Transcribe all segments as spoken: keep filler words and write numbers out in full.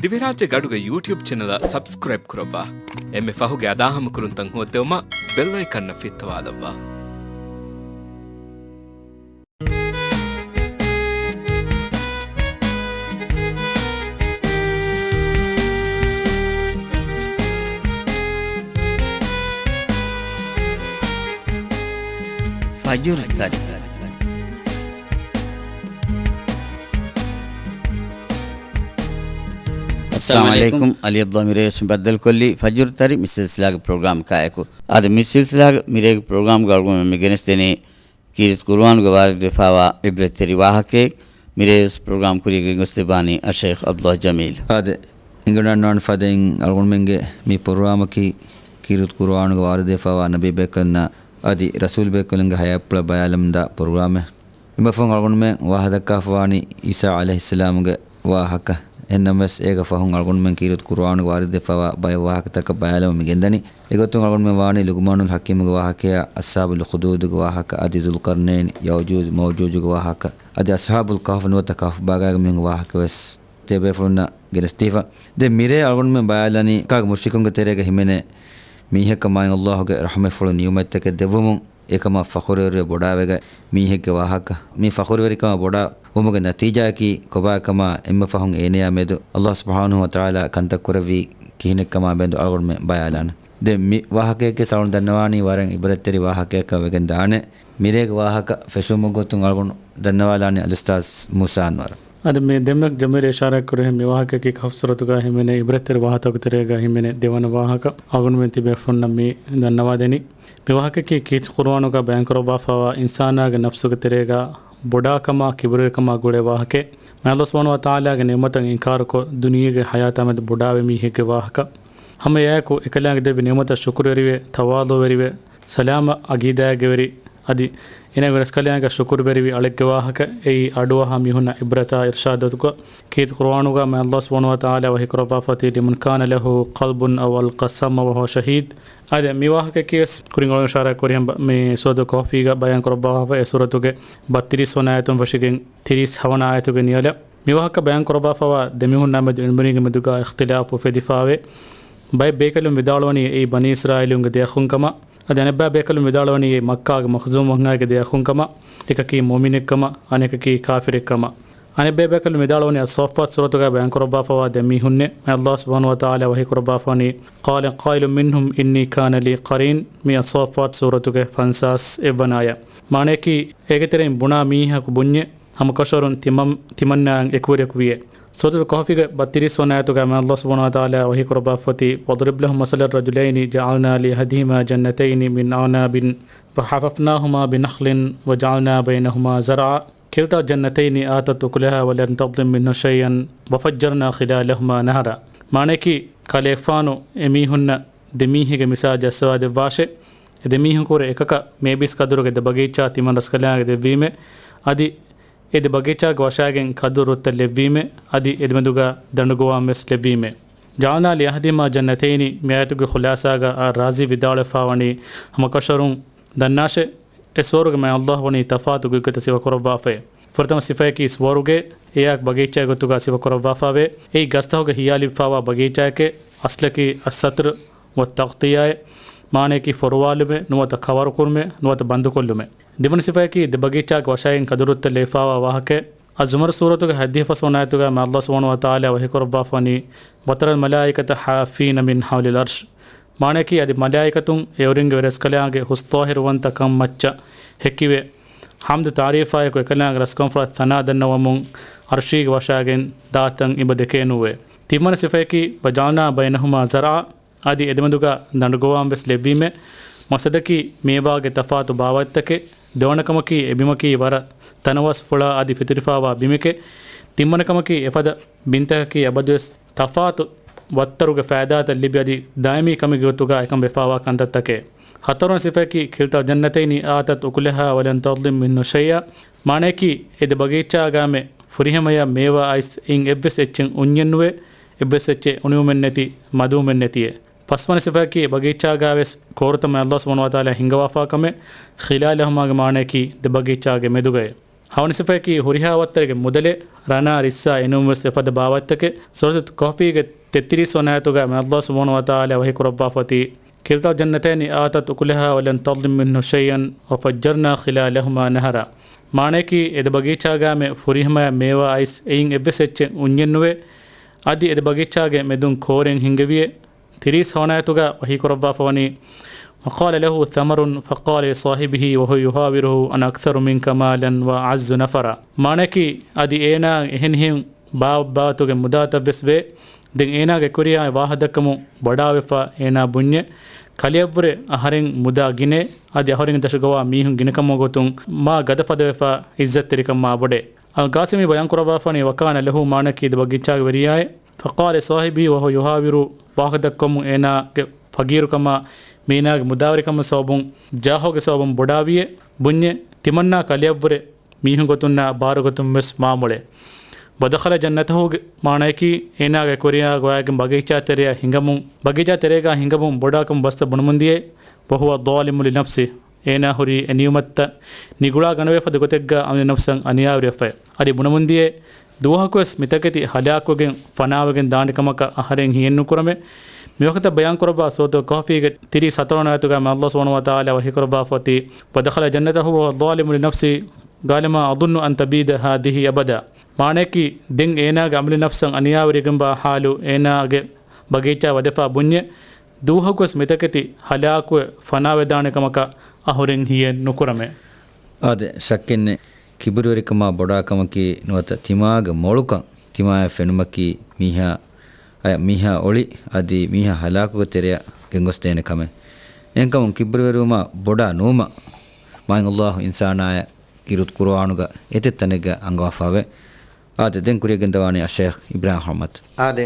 ދިވެހިރާއްޖޭގެ އަޑުގެ ޔޫޓިއުބް ޗެނަލަށް ސަބްސްކްރައިބް ކުރައްވާ. އެންމެ ފަހުގެ އަދާހަމަކުރުންތައް ހޯއްދެވުމަށް ބެލް އައިކަންއަށް ފިއްތަވާލައްވާ. ފަޖުރު ތަރި. އައްސަލާމު އަލައިކުމް. އަލީ އަބްދުﷲ މިރޭވެސް ބައްދަލުކޮށްލީ ފަޖުރު ތަރި މި ސިލްސިލާގެ ޕްރޮގްރާމް ކާއެކު. އަދި މި ސިލްސިލާގެ މިރޭގެ ޕްރޮގްރާމްގަ އަޅުގަނޑުމެން މި ގެނެސްދެނީ ކީރިތި ޤުރުއާނުގެ ވާރިދުވެފައިވާ ޢިބްރަތްތެރި ވާހަކައެއް. މިރޭވެސް ޕްރޮގްރާމް ކުރިޔަށް ގެންގޮސްދެއްވާނީ އައްޝައިޚް އަބްދުﷲ ޖަމީލް. އާދެ، އެނގިވަޑައިގަންނަވާނެ ފަދައިން އަޅުގަނޑުމެންގެ މި ޕްރޮގްރާމަކީ ކީރިތި ޤުރުއާނުގެ ވާރިދުވެފައިވާ ނަބީބޭކަލުންނާ އަދި ރަސޫލުބޭކަލުންގެ ހަޔާތްޕުޅަށް ބަޔާލަމުންދާ ޕްރޮގްރާމެއް. އެންމެ ފަހުން އަޅުގަނޑުމެން ވާހަކަދައްކާފަވާނީ އީސާ ޢަލައިހިއްސަލާމުގެ ވާހަކަ. އެހެންނަމަވެސް، އޭގެ ފަހުން އަޅުގަނޑުމެން ކީރިތި ޤުރުއާނުގެ ވާރިދުވެފައިވާ ބައެއް ވާހަކަތަކަށް ބަޔާލަމުން މި ގެންދަނީ. އެގޮތުން އަޅުގަނޑުމެން ވާނީ ލުޤްމާނުލް ޙަކީމުގެ ވާހަކަޔާ، އަޞްޙާބުލް އުޚްދޫދުގެ ވާހަކަ، އަދި ޛުލްޤަރްނައިން، ޔައުޖޫޖު މައުޖޫޖުގެ ވާހަކަ، އަދި އަޞްޙާބުލް ކަހްފު ނުވަތަ ކަހްފު ބާގާގެ މީހުންގެ ވާހަކަވެސް ތިޔަބޭފުޅުންނަށް ގެނެސްދީފަ. ދެން މިރޭ އަޅުގަނޑުމެން ބަޔާލަނީ މައްކާގެ މުޝްރިކުންގެ ތެރޭގަ ހިމެނޭ މީހަކަށް މާތް ﷲ ގެ ރަޙްމަތްފުޅު ނިޢުމަތްތަކެއް ދެއްވުމުން، އެކަމާ ފަޚުރުވެރިވެ ބޮޑާވެގަތް މީހެއްގެ ވާހަކަ. މި ފަޚުރުވެރިކަމާ ބޮޑާ ވުމުގެ ނަތީޖާއަކީ ކޮބާކަމާ، އެންމެ ފަހުން އޭނަޔާ މެދު ﷲ ސުބްޙާނަހޫ ވަތަޢާލާ ކަންތައް ކުރެއްވީ ކިހިނެއްކަމާ މެދު އަޅުގަނޑުމެން ބަޔާލާނެ. ދެން މި ވާހަކަޔަކީ އަޅުގަނޑު ދަންނަވާނީ ވަރަށް ޢިބްރަތްތެރި ވާހަކަޔަކަށް ވެގެން ދާނެ. މިރޭގެ ވާހަކަ ފެށުމުގެ ގޮތުން އަޅުގަނޑު ދަންނަވާލާނީ އަލްއުސްތާޛް މޫސާ އަންވަރަށް. އަދި މި ދެންމެ ޖަމީލް އިޝާރާތް ކުރިހެން މި ވާހަކައަކީ ކަހްފު ސޫރަތުގަ ހިމެނޭ ޢިބްރަތްތެރި ވާހަކަތަކުގެ ތެރޭގަ ހިމެނޭ ދެވަނަ ވާހަކަ. އަޅުގަނޑުމެން ތިބޭފުޅުންނަށް މި ދަންނަވާދެނީ. މި ވާހަކައަކީ ކީރިތި ޤުރުއާނުގަ ބަޔާންކުރައްވާފައިވާ އިންސާނާގެ ނަފްސުގެ ތެރޭގަ ބޮޑާކަމާ ކިބުރުވެރިކަމާ ގުޅޭ ވާހަކައެއް. މާތް ﷲ ސުބްޙާނަހޫ ވަތަޢާލާގެ ނިޢުމަތަށް އިންކާރުކޮށް، ދުނިޔޭގެ ޙަޔާތާމެދު ބޮޑާވި މީހެއްގެ ވާހަކަ. ހަމަ އެއާއެކު އެކަލާނގެ ދެއްވި ނިޢުމަތަށް ޝުކުރުވެރިވެ، ތަވާޟުޢުވެރިވެ، ސަލާމަތް ޢަޤީދާއެއްގެ ވެރި، އަދި އޭނާގެ ރަސްކަލާނގެ ޝުކުރުވެރިވި އަޅެއްގެ ވާހަކަ. އެއީ އަޑުއަހާ މީހުންނަށް ޢިބްރަތާ އިރްޝާދުގަތުކޮށް، ކީރިތި ޤުރުއާނުގަ މާތް ﷲ ސުބްޙާނަހޫ ވަތަޢާލާ ވަޙީކުރައްވާފައި ލިމަން ކާނަ ލަހޫ ޤަލްބުން އަވް އަލްޤާ އައްސަމްޢަ ވަހުވަ ޝަހީދު. އަދި މި ވާހަކައަކީވެސް ކުރިން އަޅުގަނޑު އިޝާރާތް ކުރިހެން ބަ-، މި ސޫރަތުލް ކަހްފީގަ ބަޔާންކުރައްވާފައި އެ ސޫރަތުގެ ބައްތިރީސް ވަނަ އާޔަތުން ފެށިގެން ތިރީސް ހަވަނަ އާޔަތުގެ ނިޔަލަށް. މި ވާހަކަ ބަޔާންކުރައްވާފައިވާ ދެމީހުންނާމެދު އިލްމުވެރިންގެ މެދުގަ އިޚްތިލާފު އުފެދިފައިވޭ. ބައެއް ބޭކަލުން ވިދާޅުވަނީ އެއީ ބަނީ އިސްރާއީލުންގެ ދެއަޚުންކަމަށް. އަދި އަނެއްބައި ބޭކަލުން ވިދާޅުވަނީ އެއީ މައްކާގެ މަޚްޒޫމް ވަންހައިގެ ދެއަޚުންކަމަށް. އެކަކީ މުއުމިނެއްކަމަށް، އަނެކަކީ ކާފިރެއްކަމަށް. އަނެއްބައި ބޭކަލުން ވިދާޅުވަނީ އައްޞާއްފާތު ސޫރަތުގައި ބަޔާންކުރައްވާފައިވާ ދެ މީހުންނޭ. މާތް ﷲ ސުބްޙާނަހޫ ވަތަޢާލާ ވަޙީކުރައްވާފަވަނީ، قَالَ قَائِلٌ مِّنْهُمْ إِنِّي كَانَ لِي قَرِينٌ. މި އައްޞާއްފާތު ސޫރަތުގެ ފަންސާސް އެއްވަނަ އާޔަތް. މާނަޔަކީ، އޭގެ ތެރެއިން ބުނާ މީހަކު ބުންޏޭ، ހަމަކަށަވަރުން ތިމަން-، ތިމަންނާއަށް އެކުވެރިޔަކު ވިޔޭ. ސޫރަތުލް ކަހްފީގެ ބައްތިރީސް ވަނަ އާޔަތުގަ މާތް ﷲ ސުބްޙާނަހޫ ވަތަޢާލާ ވަޙީކުރައްވާފައި، وَاضْرِبْ لَهُمْ مَثَلَ الرَّجُلَيْنِ جَعَلْنَا لِأَحَدِهِمَا جَنَّتَيْنِ مِنْ أَعْنَابٍ وَحَفَفْنَاهُمَا بِنَخْلٍ وَجَعَلْنَا بَيْنَهُمَا زَرْعًا كِلْتَا الْجَنَّتَيْنِ آتَتْ أُكُلَهَا وَلَمْ تَظْلِمْ مِنْهُ شَيْئًا وَفَجَّرْنَا خِلَالَهُمَا نَهَرًا. މާނަޔަކީ، ކަލޭގެފާނު އެމީހުންނަށް ދެމީހެއްގެ މިސާލު ޖައްސަވާ ދެއްވާށޭ. އެ ދެމީހަކު ހުރެ އެކަކަށް މޭބިސް ކަދުރުގެ ދެ ބަގީޗާ ތިމަން ރަސްކަލާނގެ ދެއްވީމޭ. އަދި އެ ދެ ބަގީޗާގެ ވަށާގެން ކަދުރު ރުއްތައް ލެއްވީމޭ. އަދި އެދެމެދުގަ ދަނޑުގޮވާން ވެސް ލެއްވީމޭ. جَعَلْنَا لِأَحَدِهِمَا جَنَّتَيْنِ، މި އާޔަތުގެ ޚުލާސާގަ އާ ރާޒީ ވިދާޅުވެފައިވަނީ، ހަމަކަށަވަރުން ދަންނާށޭ، އެ ސުވަރުގެ މާތް ﷲ ވަނީ ތަފާތު ގޮތްގޮތަށް ސިފަކުރައްވާފައި. ފުރަތަމަ ސިފަޔަކީ ސުވަރުގެ އެއާއެކު ބަގީޗާގެ ގޮތުގަ ސިފަކުރައްވާފައިވޭ. އެއީ ގަސްތަކުގެ ހިޔާ ލިބިފައިވާ ބަގީޗާއެކޭ. އަސްލަކީ އައްސަތްރު ވައްތަޣްތިޔާއޭ. މާނަޔަކީ ފޮރުވާލުމޭ، ނުވަތަ ކަވަރުކުރުމޭ، ނުވަތަ ބަންދުކޮށްލުމޭ. ދެވަނަ ސިފަޔަކީ ދެ ބަގީޗާގެ ވަށާގެން ކަދުރުއްތައް ލެވިފައިވާ ވާހަކައެއް. އައްޒުމަރު ސޫރަތުގެ ހަތްދިހަ ފަސް ވަނަ އާޔަތުގަ މާތް ﷲ ސުބްޙާނަހޫ ވަތަޢާލާ ވަޙީކުރައްވާފައިވަނީ، وَتَرَى الْمَلَائِكَةَ حَافِّينَ مِنْ حَوْلِ الْعَرْشِ. މާނަޔަކީ އަދި މަލާއިކަތުން އެއުރެންގެ ވެރިރަސްކަލާނގެ ހުސް ޠާހިރުވަންތަ ކަން މައްޗަށް ހެކިވެ، ޙަމްދު ތާރީފާއެކު އެކަލާނގެ ރަސްކަންފުޅަށް ޘަނާ ދަންނަވަމުން ޢަރްޝީގެ ވަށާގެން ދާތަން އިބަ ދެކޭނުވޭ. ތިންވަނަ ސިފަޔަކީ، وَجَعَلْنَا بَيْنَهُمَا زَرْعًا، އަދި އެދެމެދުގަ ދަނޑުގޮވާން ވެސް ލެއްވީމޭ. މަޤްޞަދަކީ މޭވާގެ ތަފާތު ބާވަތްތަކެއް. ދެވަނަ ކަމަކީ އެބިމަކީ ވަރަށް ތަނަވަސް ފުޅާ އަދި ފެތުރިފައިވާ ބިމެކޭ. ތިންވަނަ ކަމަކީ އެފަދަ ބިންތަކަކީ އަބަދުވެސް ތަފާތު ވައްތަރުގެ ފައިދާތައް ލިބި އަދި ދާއިމީ ކަމެއްގެ ގޮތުގަ އެކަން ވެފައިވާ ކަންތައްތަކެއް. ހަތަރުވަނަ ސިފަޔަކީ، كِلْتَا الْجَنَّتَيْنِ آتَتْ أُكُلَهَا وَلَمْ تَظْلِمْ مِنْهُ شَيْئًا. މާނަޔަކީ އެ ދެ ބަގީޗާގައިމެ ފުރިހަމަޔަށް މޭވާ އައިސް އިން އެއްވެސް އެއްޗެއް އުންޏެއް ނުވޭ، އެއްވެސް އެއްޗެއް އުނިއުމެއް ނެތި، މަދުވުމެއް ނެތިއޭ. ފަސްވަނަ ސިފަޔަކީ، ބަގީޗާގައި ވެސް ކޯރުތައް މާތް ﷲ ސުބްޙާނަހޫ ވަތަޢާލާ ހިންގަވާފައިވާ ކަމެއް. ޚިލާލަހުމާގެ މާނަޔަކީ ދެ ބަގީޗާގެ މެދުގައޭ. ހަވަނި ސިފައަކީ ހުރިހާ ވައްތަރެއްގެ މުދަލެއް، ރަނާ ރިއްސާ އެނޫންވެސް އެފަދަ ބާވަތްތަކެއް. ސޫރަތުލް ކަހްފީގެ ތެއްތިރީސް ވަނަ އާޔަތުގަ މި ﷲ ސުބްޙާނަހޫ ވަތަޢާލާ ވަޙީކުރައްވާފަ އޮތީ، كلتا الجنتين آتت أكلها ولم تظلم منه شيئا وفجرنا خلالهما نهرا. މާނަޔަކީ، އެ ދެ ބަގީޗާގައިމެ ފުރިހަމަޔަށް މޭވާ އައިސް އެއިން އެއްވެސް އެއްޗެއް އުންޏެއް ނުވޭ. އަދި އެ ދެ ބަގީޗާގެ މެދުން ކޯރެއް ހިންގެވިއޭ. ތިރީސް ހަވަނަ އާޔަތުގަ ވަޙީކުރައްވާފަ ވަނީ، وقال له ثمر فقال لصاحبه وهو يحاوره أنا أكثر منك مالا وأعز نفرا. މާނަޔަކީ، އަދި އޭނާ އެހެނިހެން ބާވަތްބާވަތުގެ މުދާތައްވެސް ވޭ. ދެން އޭނާގެ ކުރިޔާ ވާހަކަދައްކަމުން ބޮޑާވެފަ އޭނާ ބުންޏެ، ކަލެޔަށްވުރެ އަހަރެން މުދާ ގިނޭ، އަދި އަހަރެންގެ ދަށުގަވާ މީހުން ގިނަކަމުގެ ގޮތުން މާ ގަދަ ފަދަވެފަ އިއްޒަތްތެރިކަން މާ ބޮޑޭ. އަލްގާސިމީ ބަޔާންކުރައްވާފަ ވަނީ، وكان له، މާނަޔަކީ ދެ ބަގީޗާގެ ވެރިޔާއޭ. فقال لصاحبه وهو يحاوره، ވާހަކަދައްކަމުން އޭނާގެ ފަގީރުކަމާ މީނާގެ މުދާވެރިކަމުގެ ސަބަބުން ޖާހުގެ ސަބަބުން ބޮޑާވިއޭ، ބުންޏެ، ތިމަންނާ ކަލެޔަށްވުރެ މީހުން ގޮތުންނާ ބާރު ގޮތުން ވެސް މާމޮޅޭ. ودخل جنته، މާނަޔަކީ، އޭނާގެ ކުރިޔާ ގޮވާގެން ބަގީޗާ ތެރެއަށް ހިނގަމުން، ބަގީޗާ ތެރޭގަ ހިނގަމުން ބޮޑާކަމުން ބަސްތައް ބުނަމުންދިޔޭ. وهو ظالم لنفسه، އޭނާ ހުރީ އެ ނިޢުމަތްތައް ނިގުޅާ ގަނެވޭ ފަދަ ގޮތެއްގަ އަމިއްލަ ނަފްސަށް އަނިޔާވެރިވެފައި. އަދި ބުނަމުންދިޔޭ، ދުވަހަކުވެސް މިތަކެތި ހަލާކުވެގެން ފަނާވެގެން ދާނެ ކަމަކަށް އަހަރެން ހިޔެއްނުކުރަމޭ. މިވަގުތަށް ބަޔާންކުރައްވާ ސޫރަތުލް ކަހްފީގެ ތިރީސް ހަތަރު ވަނަ އާޔަތުގަ މި ﷲ ސުބްޙާނަހޫ ވަތަޢާލާ ވަޙީކުރައްވާފަ އޮތީ، ودخل جنته وهو ظالم لنفسه قال ما أظن أن تبيد هذه أبدا. މާނަޔަކީ، ދެން އޭނާގެ އަމިއްލަ ނަފްސަށް އަނިޔާވެރިވެގެންވާ ޙާލު އޭނާގެ ބަގީޗާ ވަދެފަ ބުންޏެ، ދުވަހަކުވެސް މިތަކެތި ހަލާކުވެ ފަނާވެދާނެ ކަމަކަށް އަހުރެން ހިޔެއް ނުކުރަމޭ. އާދެ، ޝައްކެއްނެތް، ކިބުރުވެރިކަމާ ބޮޑާކަމަކީ ނުވަތަ ތިމާގެ މޮޅުކަން، ތިމާޔަށް ފެނުމަކީ މީހާ، އަޔަށް މީހާ އޮޅި، އަދި މީހާ ހަލާކުގެ ތެރެއަށް ގެންގޮސްދޭނެ ކަމެއް. އެހެންކަމުން ކިބުރުވެރިވުމާ ބޮޑާ ނުވުމަށް މާތް ﷲ އިންސާނާޔަށް ކީރިތި ޤުރުއާނުގަ އެތައް ތަނެއްގަ އަންގަވާފައެވެ. އާދެ، ދެން ކުރިއަށް ގެންދަވާނީ އައްޝައިޚް އިބްރާހިމް އަޙްމަދު. އާދެ،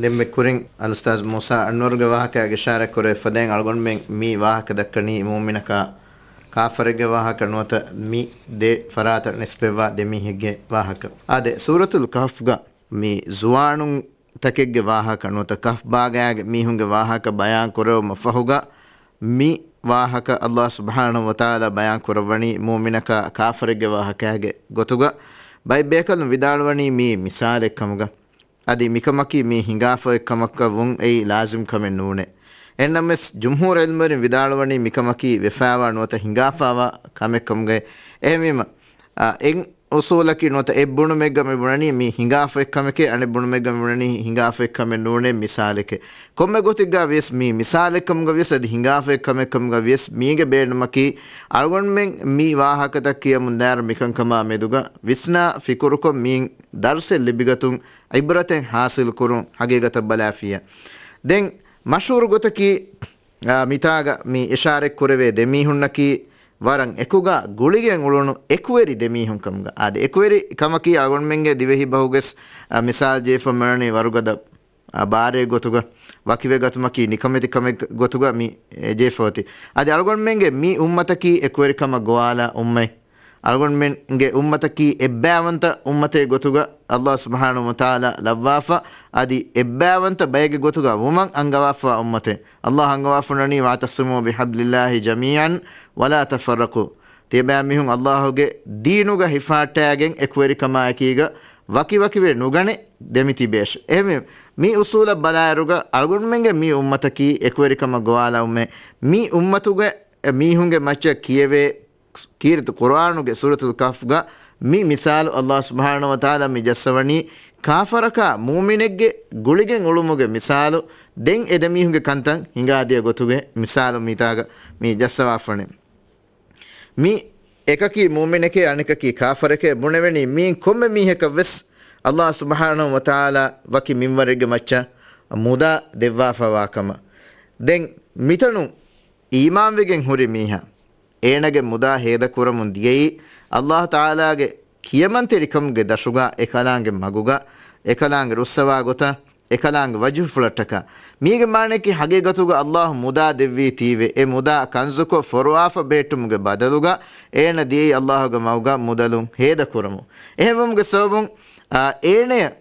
ދެންމެ ކުރިން އަލްއުސްތާޛު މޫސާ އަންވަރުގެ ވާހަކައާ އިޝާރަތް ކުރެވިފަ ދެން އަޅުގަނޑުމެން މި ވާހަކަ ދައްކަނީ މުއުމިނަކާ ކާފަރެއްގެ ވާހަކަ ނުވަތަ މި ދެ ފަރާތަށް ނިސްބަތްވާ ދެ މީހެއްގެ ވާހަކަ. އާދެ، ސޫރަތުލް ކަހްފުގަ މި ޒުވާނުން ތަކެއްގެ ވާހަކަ ނުވަތަ ކަހްފް ބާގާގެ މީހުންގެ ވާހަކަ ބަޔާން ކުރެވުމަށް ފަހުގަ، މި ވާހަކަ ﷲ ސުބްޙާނަހޫ ވަތަޢާލާ ބަޔާން ކުރައްވަނީ މުއުމިނަކާ ކާފަރެއްގެ ވާހަކައިގެ ގޮތުގަ. ބައެއް ބޭކަލުން ވިދާޅުވަނީ މީ މިސާލެއް ކަމުގަ. އަދި މިކަމަކީ މީ ހިނގާފައި ކަމަކަށް ވުން އެއީ ލާޒިމް ކަމެއް ނޫނޭ. އެހެންނަމަވެސް ޖުމްހޫރު ޢިލްމުވެރިން ވިދާޅުވަނީ މިކަމަކީ ވެފާވާ ނުވަތަ ހިނގާފާވާ ކަމެއް ކަމުގައި. އެހެންވީމަ، އާ، އެއް އުސޫލަކީ ނުވަތަ އެއް ބުނުމެއްގަ މި ބުނަނީ މީ ހިނގާފައި ކަމެކޭ، އަނެއް ބުނުމެއްގަ މި ބުނަނީ ހިނގާފައި ކަމެއް ނޫނޭ މިސާލެކޭ. ކޮންމެ ގޮތެއްގަ ވިޔަސް މީ މިސާލެއް ކަމުގަ ވިޔަސް އަދި ހިނގާފައި ކަމެއް ކަމުގަ ވިޔަސް މީގެ ބޭނުމަކީ އަޅުގަނޑުމެން މި ވާހަކަތައް ކިޔަމުންދާއިރު މިކަންކަމާ މެދުގަ ވިސްނާ ފިކުރުކޮށް މީން ދަރުސެއް ލިބިގަތުން ޢިބްރަތެއް ޙާޞިލް ކުރުން ހަގީގަތަށް ބަލާފިޔަ. ދެން މަޝްހޫރު ގޮތަކީ، އާ، މިތާގަ މި އިޝާރަތް ކުރެވޭ ދެމީހުންނަކީ ވަރަށް އެކުގަ ގުޅިގެން އުޅުނު އެކުވެރި ދެމީހުން ކަމުގަ. އާދެ، އެކުވެރި ކަމަކީ އަޅުގަނޑުމެންގެ ދިވެހި ބަހުގެސް، އާ، މިސާލް ޖެހިފަ މިވަނީ ވަރުގަދަ، އާ، ބާރެއް ގޮތުގަ، ވަކިވެ ގަތުމަކީ ނިކަމެތި ކަމެއް ގޮތުގަ މި، އެ، ޖެހިފަ އޮތީ. އަދި އަޅުގަނޑުމެންގެ މި އުއްމަތަކީ އެކުވެރިކަމަށް ގޮވާލާ އުއްމަތް. އަޅުގަނޑުމެންގެ އުއްމަތަކީ އެއްބައިވަންތަ އުއްމަތެއް ގޮތުގަ ﷲ ސުބްޙާނަހޫ ވަތަޢާލާ ލައްވާފަ، އަދި އެއްބައިވަންތަ ބައެއްގެ ގޮތުގަ ވުމަށް އަންގަވާފަވާ އުއްމަތެއް. ﷲ އަންގަވާފަ ވަނީ، واعتصموا بحبل الله جميعا ولا تفرقوا. ތިޔަބައިމީހުން ﷲ ގެ ދީނުގަ ހިފަހައްޓާގެން އެކުވެރިކަމާއެކީގަ ވަކިވަކިވެ ނުގަނެ ދެމިތިބޭށި. އެހެންވެ، މި އުސޫލަށް ބަލާއިރުގަ އަޅުގަނޑުމެންގެ މި އުއްމަތަކީ އެކުވެރިކަމަށް ގޮވާލާ އުއްމަތް. މި އުއްމަތުގެ މީހުންގެ މައްޗަށް ކިޔެވޭ ކީރިތި ޤުރުއާނުގެ ސޫރަތުލް ކަހްފުގަ މި މިސާލު ﷲ ސުބްޙާނަހޫ ވަތަޢާލާ މި ޖައްސަވަނީ ކާފަރަކާ މުއުމިނެއްގެ ގުޅިގެން އުޅުމުގެ މިސާލު. ދެން އެ ދެމީހުންގެ ކަންތައް ހިނގާދިޔަ ގޮތުގެ މިސާލު މިތާގަ މި ޖައްސަވާފަނެ. މި އެކަކީ މުއުމިނެކޭ އަނެކަކީ ކާފަރެކޭ ބުނެވެނީ މީން ކޮންމެ މީހަކަށް ވެސް ﷲ ސުބްޙާނަހޫ ވަތަޢާލާ ވަކި މިންވަރެއްގެ މައްޗަށް މުދާ ދެއްވާފަވާ ކަމަށް. ދެން މިތަނުން އީމާންވެގެން ހުރި މީހާ އޭނަގެ މުދާ ހޭދަކުރަމުން ދިޔައީ، ﷲ ތަޢާލާގެ ކިޔަމަންތެރިކަމުގެ ދަށުގަ، އެކަލާނގެ މަގުގަ، އެކަލާނގެ ރުއްސަވާ ގޮތަށް، އެކަލާނގެ ވަޖުހުފުޅަށްޓަކާ. މީގެ މާނަޔަކީ ހަގީގަތުގަ ﷲ މުދާ ދެއްވީތީވެ، އެ މުދާ ކަންޒުކޮށް ފޮރުވާފަ ބެހެއްޓުމުގެ ބަދަލުގަ އޭނަ ދިޔައީ ﷲ ގެ މަގުގަ މުދަލުން ހޭދަކުރަމުން. އެހެންވުމުގެ ސަބަބުން، އާ، އޭނަޔަށް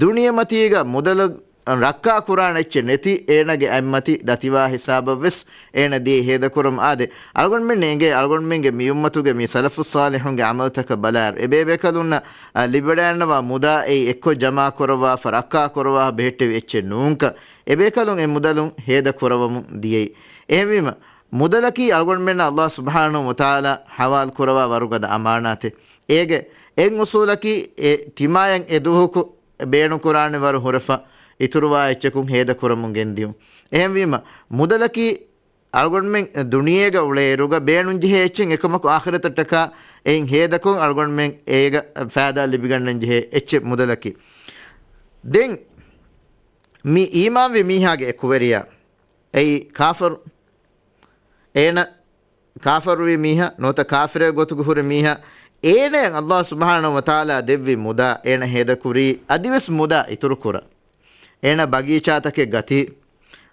ދުނިޔެމަތީގަ މުދަލަށް ރައްކާ ކުރާނެ އެއްޗެއް ނެތި އޭނަގެ އަތްމަތި ދަތިވާ ހިސާބަށް ވެސް އޭނަ ދިޔައީ ހޭދަކުރަމުން. އާދެ، އަޅުގަނޑުމެން އެނގޭ އަޅުގަނޑުމެންގެ މި އުއްމަތުގެ މި ސަލަފުއް ޞާލިޙުންގެ ޢަމަލުތަކަށް ބަލާއިރު، އެބޭބޭކަލުންނަށް، އަ، ލިބިވަޑައިގަންނަވާ މުދާ އެއީ އެއްކޮށް ޖަމާ ކުރައްވާފަ، ރައްކާ ކުރައްވާފަ ބެހެއްޓެވި އެއްޗެއް ނޫންކަން، އެބޭކަލުން އެ މުދަލުން ހޭދަ ކުރައްވަމުން ދިޔައީ. އެހެންވީމަ، މުދަލަކީ އަޅުގަނޑުމެންނަށް ﷲ ސުބްޙާނަހޫ ވަތަޢާލާ ޙަވާލު ކުރައްވާ ވަރުގަދަ އަމާނާތެއް. އޭގެ އެއް އުޞޫލަކީ، އެ ތިމާޔަށް އެ ދުވަހަކު ބޭނުންކުރާނެ ވަރު ހުރެފަ، އިތުރުވާ އެއްޗަކުން ހޭދަ ކުރަމުން ގެންދިޔުން. އެހެންވީމަ، މުދަލަކީ އަޅުގަނޑުމެން ދުނިޔޭގަ އުޅޭއިރުގަ ބޭނުންޖެހޭ އެއްޗެއް، އެކަމަކު އާޚިރަތަށްޓަކާ އެއިން ހޭދަކޮށް އަޅުގަނޑުމެން އޭގަ ފައިދާ ލިބިގަންނަން ޖެހޭ އެއްޗެއް މުދަލަކީ. ދެން މި އީމާންވި މީހާގެ އެކުވެރިޔާ، އެއީ ކާފަރު، އޭނަ ކާފަރުވި މީހާ، ނުވަތަ ކާފިރެއް ގޮތުގަ ހުރި މީހާ، އޭނަޔަށް ﷲ ސުބްޙާނަހޫ ވަތަޢާލާ ދެއްވި މުދާ، އޭނަ ހޭދަކުރީ އަދިވެސް މުދާ އިތުރުކުރަން. އޭނަ ބަގީޗާތަކެއް ގަތީ.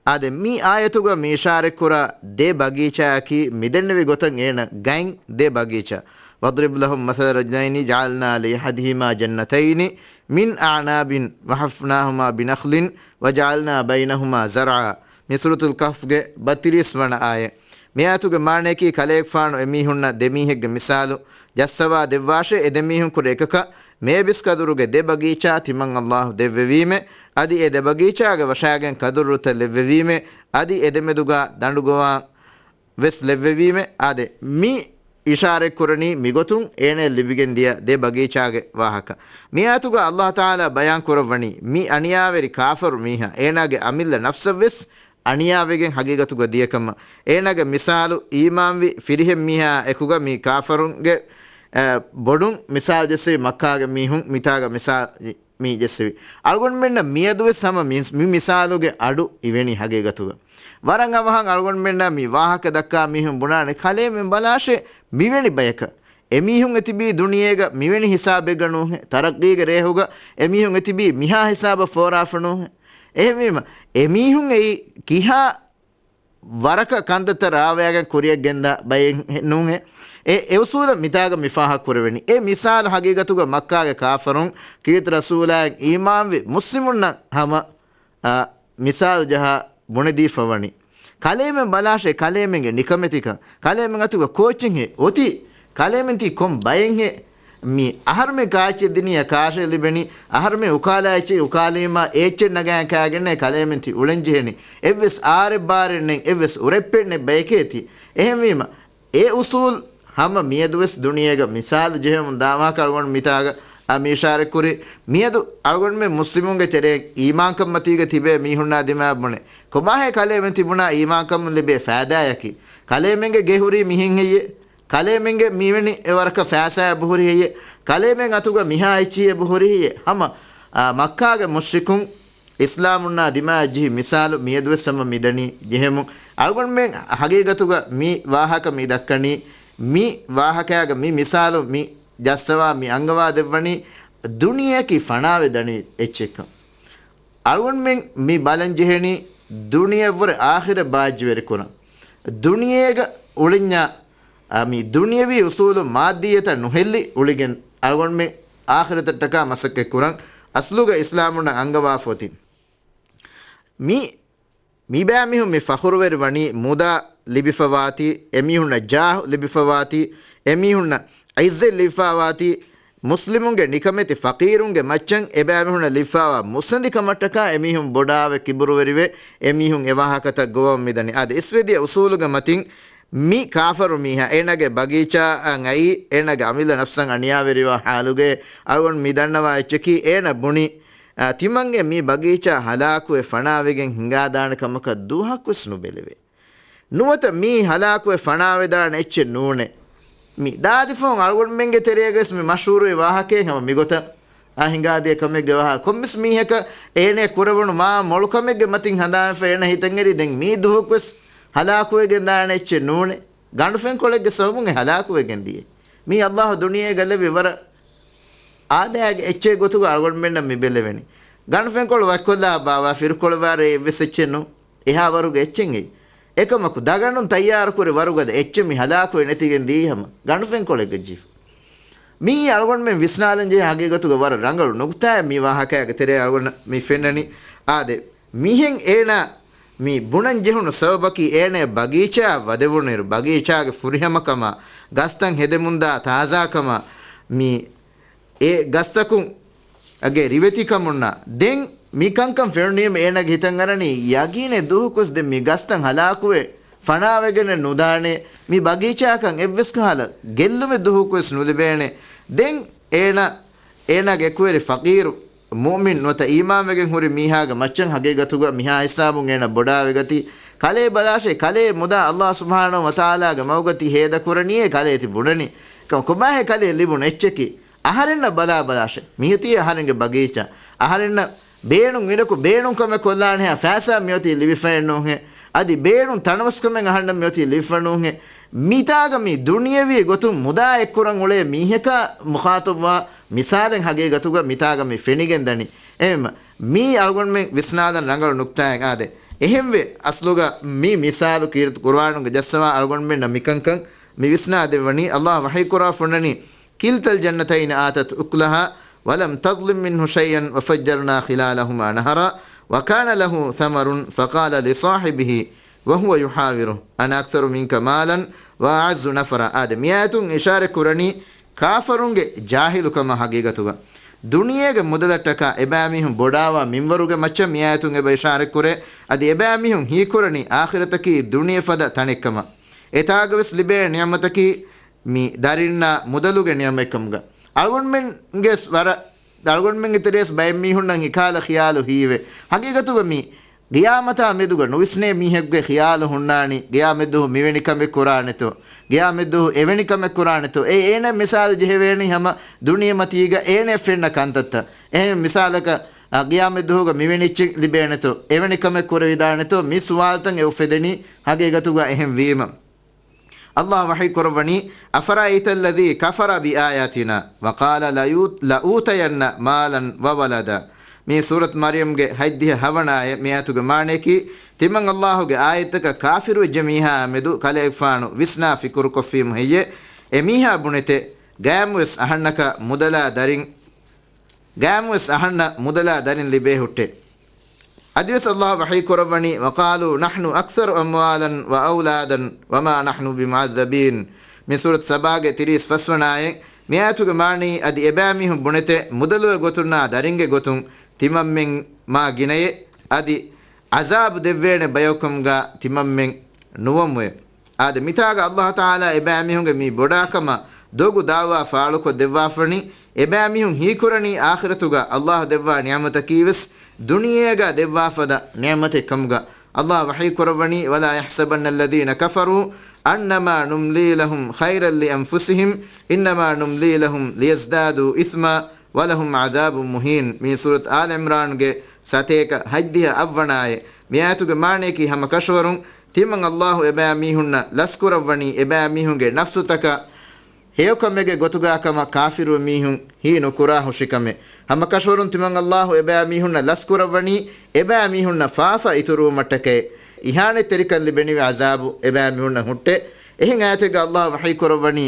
އާދެ، މި އާޔަތުގަ މި އިޝާރަތްކުރާ ދެ ބަގީޗާއަކީ މިދެންނެވި ގޮތަށް އޭނަ ގަތް ދެ ބަގީޗާ. وَاضْرِبْ لَهُمْ مَثَلَ رَجُلَيْنِ جَعَلْنَا لِأَحَدِهِمَا جَنَّتَيْنِ مِنْ أَعْنَابٍ وَحَفَفْنَاهُمَا بِنَخْلٍ وَجَعَلْنَا بَيْنَهُمَا زَرْعًا. މި ސޫރަތުލް ކަހްފްގެ ބައްތިރީސް ވަނަ އާޔަތް. މި އާޔަތުގެ މާނަޔަކީ، ކަލޭގެފާނު އެމީހުންނަށް ދެމީހެއްގެ މިސާލު ޖައްސަވާ ދެއްވާށޭ، އެ ދެމީހުން ކުރެ އެކަކަށް މޭބިސް ކަދުރުގެ ދެ ބަގީޗާ ތިމަން ﷲ ދެއްވެވީމޭ. އަދި އެ ދެ ބަގީޗާގެ ވަށާގެން ކަދުރު ރުއްތައް ލެއްވެވީމޭ. އަދި އެ ދެމެދުގަ ދަނޑުގޮވާ ވެސް ލެއްވެވީމޭ. އާދެ، މި އިޝާރަތްކުރަނީ މިގޮތުން އޭނަޔަށް ލިބިގެން ދިޔަ ދެ ބަގީޗާގެ ވާހަކަ. މި އާޔަތުގަ ﷲ ތަޢާލާ ބަޔާން ކުރައްވަނީ، މި އަނިޔާވެރި ކާފަރު މީހާ އޭނާގެ އަމިއްލަ ނަފްސަށް ވެސް އަނިޔާވެގެން ހަގީގަތުގަ ދިޔަކަމަށް. އޭނާގެ މިސާލު އީމާންވި ފިރިހެން މީހާ އެކުގަ މި ކާފަރުންގެ، އަ، ބޮޑުން މިސާލު ޖެއްސެވި މައްކާގެ މީހުން މިތާގަ މިސާލު މި ޖެއްސެވި. އަޅުގަނޑުމެންނަށް މިއަދުވެސް ހަމަ މި، މި މިސާލުގެ އަޑު އިވެނީ ހަގީގަތުގަ. ވަރަށް އަވަހަށް އަޅުގަނޑުމެންނަށް މި ވާހަކަ ދައްކާ މީހުން ބުނާނެ، ކަލޭމެން ބަލާށޭ މިވެނި ބަޔަކަށް. އެމީހުން އެތިބީ ދުނިޔޭގަ މިވެނި ހިސާބެއްގަ ނޫހެ، ތަރައްގީގެ ރޭހުގަ އެމީހުން އެތިބީ މިހާ ހިސާބަށް ފޯރާފަ ނޫހެ. އެހެންވީމަ، އެމީހުން އެއީ ކިހާ ވަރަކަށް ކަންތައްތައް ރާވައިގެން ކުރިއަށް ގެންދާ ބައެއް ހެ-، ނޫންހޭ. އެ، އެ އުސޫލަށް މިތާގަ މި ފާހަގަ ކުރެވެނީ. އެ މިސާލު ހަގީގަތުގަ މައްކާގެ ކާފަރުން ކީރިތި ރަސޫލާއަށް އީމާންވި މުސްލިމުންނަށް ހަމަ، އާ، މިސާލު ޖަހާ ބުނެދީފަ ވަނީ. ކަލޭމެން ބަލާށޭ ކަލޭމެންގެ ނިކަމެތިކަން. ކަލޭމެން އަތުގަ ކޯޗެއްހޭ އޮތީ؟ ކަލޭމެން ތީ ކޮން ބައެއްހޭ؟ މި އަހަރުމެން ކާއެއްޗެއް ދިނިޔާ ކާށޭ ލިބެނީ؟ އަހަރުމެން އުކާލާ އެއްޗެއް އުކާލީމާ އެ އެއްޗެއް ނަގާ ކާގެންނޭ ކަލޭމެން ތި އުޅެން ޖެހެނީ. އެއްވެސް އާރެއް ބާރެއް ނެތް، އެއްވެސް އުރެއްޕެއް ނެތް ބަޔެކޭ ތި. އެހެންވީމަ، އެ އުސޫލް ހަމަ މިއަދުވެސް ދުނިޔޭގަ މިސާލު ޖެހެމުން ދާމާކަށް އަޅުގަނޑު މިތާގަ އަ، މި އިޝާރަތްކުރި. މިއަދު އަޅުގަނޑުމެން މުސްލިމުންގެ ތެރެއިން އީމާންކަން މަތީގަ ތިބޭ މީހުންނާ ދިމާއަށް ބުނެ، ކޮބާހޭ ކަލޭމެން ތިބުނާ އީމާންކަމުން ލިބޭ ފައިދާއަކީ؟ ކަލޭމެންގެ ގެ ހުރީ މިހެން ހެއްޔޭ؟ ކަލޭމެންގެ މިވެނި އެވަރަކަށް ފައިސާއެއް އެބަހުރި ހެއްޔޭ؟ ކަލޭމެން އަތުގަ މިހާ އެއްޗިހި އެބަހުރި ހެއްޔޭ؟ ހަމަ، އާ، މައްކާގެ މުޝްރިކުން އިސްލާމުންނާ ދިމާއަށް ޖެހި މިސާލު މިއަދުވެސް ހަމަ މިދަނީ ޖެހެމުން. އަޅުގަނޑުމެން ހަގީގަތުގަ މި ވާހަކަ މި ދައްކަނީ، މި ވާހަކައިގަ މި މިސާލު މި ޖައްސަވާ މި އަންގަވާ ދެއްވަނީ ދުނިޔެއަކީ ފަނާވެ ދަނި އެއްޗެއްކަން. އަޅުގަނޑުމެން މި ބަލަން ޖެހެނީ ދުނިޔެއަށްވުރެ އާޚިރަތް ބާއްޖަވެރި ކުރަން. ދުނިޔޭގަ އުޅެންޏާ، އަ، މި ދުނިޔަވީ އުސޫލު މާއްދިއްޔަތަށް ނުހެއްލި އުޅިގެން އަޅުގަނޑުމެން އާޚިރަތަށްޓަކާ މަސައްކަތް ކުރަން އަސްލުގަ އިސްލާމުންނަށް އަންގަވާފަ އޮތީ. މި، މިބައިމީހުން މި ފަޚުރުވެރި ވަނީ މުދާ ލިބިފަވާތީ، އެމީހުންނަށް ޖާހު ލިބިފަވާތީ، އެމީހުންނަށް ޢިއްޒަތް ލިބިފަވާތީ، މުސްލިމުންގެ ނިކަމެތި ފަޤީރުންގެ މައްޗަށް އެބައިމީހުންނަށް ލިބިފަވާ މުއްސަނދިކަމަށްޓަކާ އެމީހުން ބޮޑާވެ ކިބުރުވެރިވެ، އެމީހުން އެވާހަކަތައް ގޮވަމުން މިދަނީ. އާދެ، އިސްވެދިޔަ އުސޫލުގެ މަތިން މި ކާފަރު މީހާ އޭނާގެ ބަގީޗާއަށް އައީ، އޭނާގެ އަމިއްލަ ނަފްސަށް އަނިޔާވެރިވާ ޙާލުގައި އަޅުގަނޑު މި ދަންނަވާ އެއްޗަކީ، އޭނަ ބުނި، އާ، ތިމަންގެ މި ބަގީޗާ ހަލާކުވެ ފަނާވެގެން ހިނގާދާނެ ކަމަކަށް ދުވަހަކުވެސް ނުބެލެވޭ. ނުވަތަ މީ ހަލާކުވެ ފަނާވެދާނެ އެއްޗެއް ނޫނޭ. މި ދާދިފަހުން އަޅުގަނޑުމެންގެ ތެރޭގަވެސް މި މަޝްހޫރުވި ވާހަކައެއް ހަމަ މިގޮތަށް އާ ހިނގާދިޔަ ކަމެއްގެ ވާހަކަ. ކޮންމެސް މީހަކަށް އޭނަ ކުރެވުނު މާ މޮޅު ކަމެއްގެ މަތިން ހަނދާންވެފަ އޭނަ ހިތަށް އެރީ ދެން މީ ދުވަހަކުވެސް ހަލާކުވެގެން ދާނެ އެއްޗެއް ނޫނޭ. ގަނޑުފެންކޮޅެއްގެ ސަބަބުން އެ ހަލާކުވެގެން ދިޔަ. މީ ﷲ ދުނިޔޭގަ ލެއްވި ވަރަށް އާދައިގެ އެއްޗެއް ގޮތުގަ އަޅުގަނޑުމެންނަށް މި ބެލެވެނީ. ގަނޑުފެންކޮޅު ވައްކޮށްލާ ބާވާ ފިރުކޮޅު ވާރޭ އެއްވެސް އެއްޗެއް ނޫން. އެހާ ވަރުގެ އެއްޗެއް އެއީ. އެކަމަކު ދަގަނޑުން ތައްޔާރުކުރި ވަރުގަދަ އެއްޗެއް މި ހަލާކުވެ ނެތިގެން ދިޔައީ ހަމަ ގަނޑުފެންކޮޅެއްގަ ޖެހިފަ. މިއީ އަޅުގަނޑުމެން ވިސްނާލަން ޖެހޭ ހަގީގަތުގަ ވަރަށް ރަނގަޅު ނުކުތާއެއް. މި ވާހަކައިގެ ތެރޭ އަޅުގަނޑަށް މި ފެންނަނީ. އާދެ، މިހެން އޭނާ މި ބުނަން ޖެހުނު ސަބަބަކީ އޭނަ ބަގީޗާ ވަދެވުނުއިރު، ބަގީޗާގެ ފުރިހަމަކަމާ، ގަސްތައް ހެދެމުންދާ ތާޒާކަމާ، މި އެ ގަސްތަކުން އަގެ ރިވެތިކަމުންނާ. ދެން މި ކަންކަން ފެނުނީމަ އޭނަގެ ހިތަށް އަރަނީ ޔަގީނެއް ދުވަހަކުވެސް ދެން މި ގަސްތައް ހަލާކުވެ ފަނާވެގެނެއް ނުދާނެ، މި ބަގީޗާކަން އެއްވެސް ކަހަލަ ގެއްލުމެއް ދުވަހަކުވެސް ނުލިބޭނެ. ދެން އޭނަ، އޭނާގެ އެކުވެރި ފަޤީރު މުއުމިން ނުވަތަ އީމާންވެގެން ހުރި މީހާގެ މައްޗަށް ހަގީގަތުގަ މިހާ ހިސާބުން އޭނަ ބޮޑާވެގަތީ. ކަލޭ ބަލާށޭ، ކަލޭ މުދާ އައްލާހު ސުބްޙާނަހު ވަތަޢާލާގެ މަގުގަ ތި ހޭދަކުރަނީއޭ، ކަލޭ ތި ބުނަނީ. ކަ-، ކޮބާހޭ ކަލޭ ލިބުނު އެއްޗަކީ؟ އަހަރެންނަށް ބަލާބަލާށޭ. މިއޮތީ އަހަރެންގެ ބަގީޗާ. އަހަރެންނަށް ބޭނުން އިރަކު ބޭނުން ކަމެއް ކޮށްލާނެހާ ފައިސާ މިއޮތީ ލިބިފައެއްނޫންހޭ. އަދި ބޭނުން ތަނަވަސްކަމެއް އަހަންނަށް މިއޮތީ ލިބިފަނޫންހޭ. މިތާގަ މި ދުނިޔެވީ ގޮތުން މުދާ އެއްކުރަން އުޅޭ މީހަކާ މުޚާޠަބުވާ މިސާލެއް ހަގީގަތުގަ މިތާގަ މި ފެނިގެން ދަނީ. އެހެންމަ މީ އަޅުގަނޑުމެން ވިސްނާލަން ރަނގަޅު ނުކްތާއެއް އާދެ. އެހެންވެ، އަސްލުގަ މި މިސާލު ކީރިތި ޤުރުއާނުގެ ޖައްސަވާ އަޅުގަނޑުމެންނަށް މިކަންކަން މި ވިސްނާ ދެއްވަނީ. އައްލާހު ވަޙީ ކުރާ ފުންނަނީ، كلتا الجنتين آتت أكلها ولم تظلم منه شيئا وفجرنا خلالهما نهرا وكان له ثمر فقال لصاحبه وهو يحاوره أنا أكثر منك مالا وأعز نفرا. އާދެ، މިއާޔަތުން އިޝާރަތް ކުރަނީ ކާފަރުންގެ ޖާހިލުކަމާ ހަގީގަތުގަ. ދުނިޔޭގެ މުދަލަށްޓަކާ އެބައިމީހުން ބޮޑާވާ މިންވަރުގެ މައްޗަށް މިއާޔަތުން އެބަ އިޝާރަތް ކުރޭ. އަދި އެބައިމީހުން ހީކުރަނީ އާޚިރަތަކީ ދުނިޔެ ފަދަ ތަނެއްކަމަށް. އެތާގަވެސް ލިބޭ ނިޢުމަތަކީ މި ދަރިންނާ މުދަލުގެ ނިޢުމަތްކަމުގަ. އަޅުގަނޑުމެންގެ ވަރަށް، އަޅުގަނޑުމެންގެ ތެރޭސް ބައެއް މީހުންނަށް ހިކާލަ ޚިޔާލު ހީވޭ. ހަގީގަތުގަ މި ގިޔާމަތާ މެދުގަ ނުވިސްނޭ މީހެއްގެ ޚިޔާލު ހުންނާނީ، ގިޔާމަތްދުވަހު މިވެނި ކަމެއް ކުރާނެތޯ، ގިޔާމަތްދުވަހު އެވެނި ކަމެއް ކުރާނެތޯ. އެ އޭނަ މިސާލު ޖެހެވޭނީ ހަމަ ދުނިޔެމަތީގަ އޭނަ ފެންނަ ކަންތައްތައް. އެހެން މިސާލަކަށް، އަ، ގިޔާމަތްދުވަހުގަ މިވެނި އެއްޗެއް ލިބޭނެތޯ، އެވެނި ކަމެއް ކުރެވިދާނެތޯ، މި ސުވާލުތައް އެ އުފެދެނީ ހަގީގަތުގަ އެހެން ވީމަ. އައްލާހު ވަޙީ ކުރައްވަނީ، أفرأيت الذي كفر بآياتنا وقال لأوت-، لأوتين مالا وولدا. މީ ސޫރަތު މަރްޔަމްގެ ހަތްދިހަ ހަވަނަ އާޔަތް. މި އާޔަތުގެ މާނަޔަކީ، ތިމަން އައްލާހުގެ އާޔަތްތަކަށް ކާފިރުވެއްޖެ މީހާ މެދު ކަލޭގެފާނު ވިސްނާ ފިކުރުކޮށްފީމު ހެއްޔޭ؟ އެ މީހާ ބުނެތެ، ގައިމުވެސް އަހަންނަކަށް މުދަލާ ދަރިން ގައިމުވެސް އަހަންނަށް މުދަލާ ދަރިން ލިބޭ ހުއްޓޭ. އަދިވެސް އައްލާހު ވަޙީ ކުރައްވަނީ، وقالوا نحن أكثر أموالا وأولادا وما نحن بمعذبين. މި ސޫރަތު ސަބާގެ ތިރީސް ފަސް ވަނަ އާޔަތް. މި އާޔަތުގެ މާނައީ، އަދި އެބައިމީހުން ބުނެތެ، މުދަލުގެ ގޮތުންނާ ދަރިންގެ ގޮތުން ތިމަންމެން މާ ގިނައޭ، އަދި ޢަޒާބު ދެއްވޭނެ ބަޔަކުކަމުގަ ތިމަންމެން ނުވަމުވޭ. އާދެ، މިތާގަ އައްލާހު ތަޢާލާ އެބައިމީހުންގެ މި ބޮޑާކަމަށް ދޮގު ދަޢުވާ ފާޅުކޮށް ދެއްވާފަނީ، އެބައިމީހުން ހީކުރަނީ އާޚިރަތުގަ އައްލާހު ދެއްވާ ނިޢުމަތަކީވެސް ދުނިޔޭގަ ދެއްވާ ފަދަ ނިޢުމަތެއް ކަމުގަ. އައްލާހު ވަޙީ ކުރައްވަނީ، ولا يحسبن الذين كفروا أنما نملي لهم خيرا لأنفسهم إنما نملي لهم ليزدادوا إثما ولهم عذاب مهين. މީ ސޫރަތު އާލު ޢިމްރާންގެ ސަތޭކަ ހަތްދިހަ އަށްވަނަ އާޔަތް. މި އާޔަތުގެ މާނަޔަކީ ހަމަ ކަށަވަރުން ތިމަން އައްލާހު އެބައިމީހުންނަށް ލަސްކުރައްވަނީ އެބައިމީހުންގެ ނަފްސުތަކަށް ހެޔޮކަމެއްގެ ގޮތުގަ ކަމަށް ކާފިރު މީހުން ހީ ނުކުރާ ހުށިކަމެއް. ހަމަ ކަށަވަރުން ތިމަން އައްލާހު އެބައިމީހުންނަށް ލަސްކުރައްވަނީ އެބައިމީހުންނަށް ފާފަ އިތުރުވުމަށްޓަކައި، އިހާނެތްތެރިކަން ލިބެނިވި ޢަޒާބު އެބައިމީހުންނަށް ހުއްޓޭ. އެހެން އާޔަތެއްގަ އައްލާހު ވަޙީ ކުރައްވަނީ،